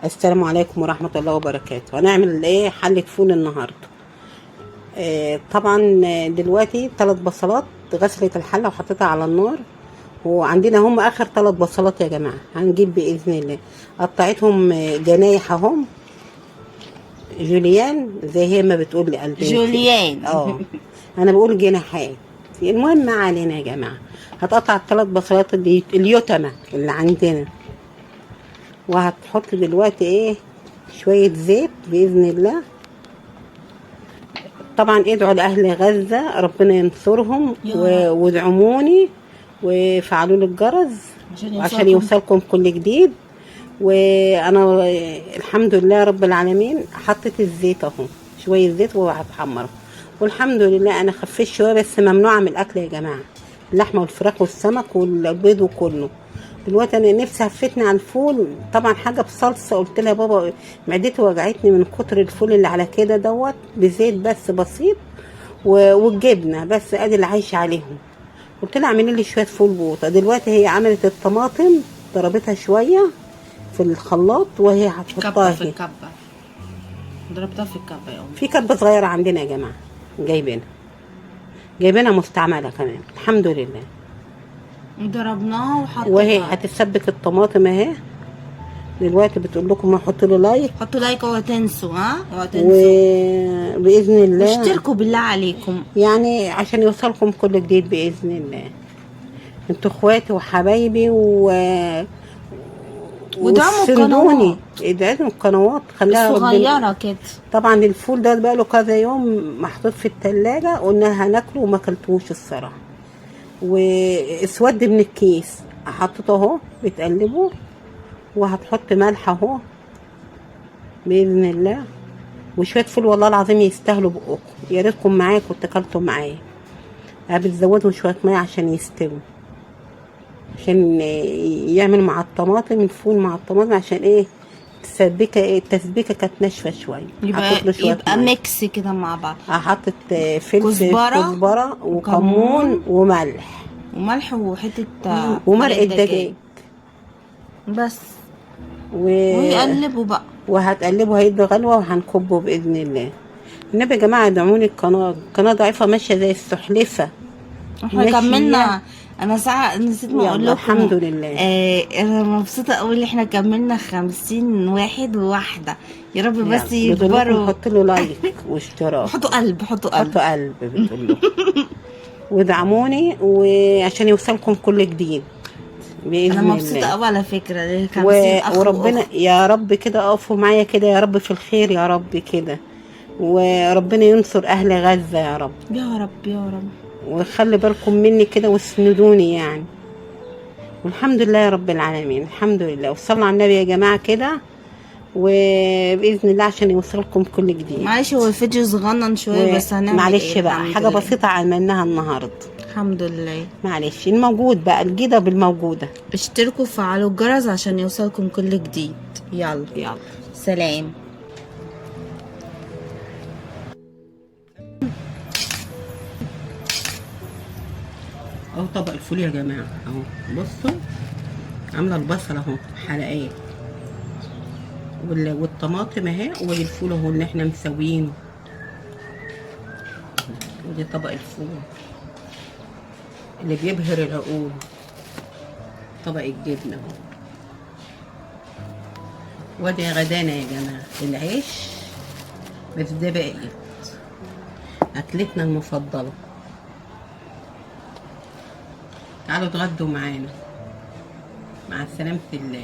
السلام عليكم ورحمة الله وبركاته. هنعمل ايه؟ حلة فول النهاردة. طبعا دلوقتي 3 بصلات غسلت الحلة وحطيتها على النار، وعندنا هم اخر 3 بصلات يا جماعة هنجيب بإذن الله. قطعتهم جنايح اهم، جوليان زي هي ما بتقول لي قلبي جوليان. انا بقول جناحات. المهم ما علينا يا جماعة. هتقطع ال3 بصلات اليتامى اللي عندنا، وهتحط دلوقتي ايه؟ شوية زيت بإذن الله. طبعا ادعوا لأهل غزة ربنا ينصرهم، وادعموني وفعلوا لي الجرس عشان يوصلكم كل جديد. وانا الحمد لله رب العالمين حطيت الزيت اهو، شوية زيت وهتحمره، والحمد لله انا خفيت شوية، بس ممنوعة من الاكل يا جماعة، اللحمة والفراخ والسمك والبيض وكله. دلوقتي انا نفسي هفتني على الفول، طبعا حاجة بصلصه. قلت لها يا بابا معدتي وجعتني من كتر الفول اللي على كده دوت، بزيت بس بسيط والجبنه بس، ادي اللي عايشه عليهم. قلت لها اعملي لي شوية فول بوطه. دلوقتي هي عملت الطماطم، ضربتها شوية في الخلاط وهي هتحطها في الكبه، ضربتها في الكبه يا امي. في كبه صغيرة عندنا يا جماعة، جايبينها مستعملة كمان الحمد لله. ضربناها وحطيتها، وهي هتسبك الطماطم اهي دلوقتي. بتقول لكم حطوا لي like، حطوا like اوعوا تنسوا، ها اوعوا تنسوا، وباذن الله واشتركوا بالله عليكم، يعني عشان يوصلكم كل جديد باذن الله. انتوا اخواتي وحبايبي ودعموا القنوات، ادعموا القنوات، خليها الصغيرة كده. طبعا الفول ده بقاله كذا يوم محطوط في الثلاجة، قلنا هناكله وما اكلتوش الصراحة، واسود من الكيس حطيته اهو بتقلبه، وهتحط ملح اهو باذن الله، وشوية فول والله العظيم يستاهلوا بقكم، يا ريتكم معايا كنت اكلتوا معايا. بتزودهم شوية مية عشان يستووا، عشان يعمل مع الطماطم الفول مع الطماطم، عشان ايه؟ التسبيكه، ايه التسبيكه كانت ناشفة شوية، يبقى mix كده مع بعض. حطت فلفل، كزبره وكمون وملح وحتة ومرقه دجاج بس، ويقلبوا بقى، وهتقلبه هيدي غلوه وهنكبه باذن الله. النبي يا جماعة ادعموني، القناة ضعيفة ماشية زي السحلفه. احنا كملنا، انا ساعة نسيت ما اقول لكم الحمد لله. انا مبسوطة قوي ان احنا كملنا 50 واحد وواحدة، يا رب بس يكبروا. حطوا له like واشتراك، حطوا قلب، حطوا قلب، حطوا قلب بتقول له، وادعموني وعشان يوصلكم كل جديد باذن الله. انا مبسوطة قوي على فكرة 50 اخ، وربنا يا رب كده اقفوا معايا كده يا رب في الخير يا رب كده، وربنا ينصر اهل غزة يا رب يا رب يا رب، وخلي بالكم مني كده واسندوني يعني. والحمد لله يا رب العالمين، الحمد لله. وصلوا على النبي يا جماعة كده، وباذن الله عشان يوصلكم كل جديد. معلش هو الفيديو صغنن شوية بس هنعمل معلش بقى، حاجة بسيطة عملناها النهارده الحمد لله. معلش الموجود بقى، الجديدة بالموجوده. اشتركوا وفعلوا الجرس عشان يوصلكم كل جديد. يلا يلا سلام. اهو طبق الفول يا جماعة اهو، بصوا عامله البصل اهو حلقات، والطماطم اهي، والفول اهو اللي احنا مسويينه، ودي طبق الفول اللي بيبهر العقول، طبق الجبنة اهو. وادي غدانا يا جماعة، العيش بس ده بقيت اكلتنا المفضلة. تعالوا اتغدوا معانا. مع سلامة الله.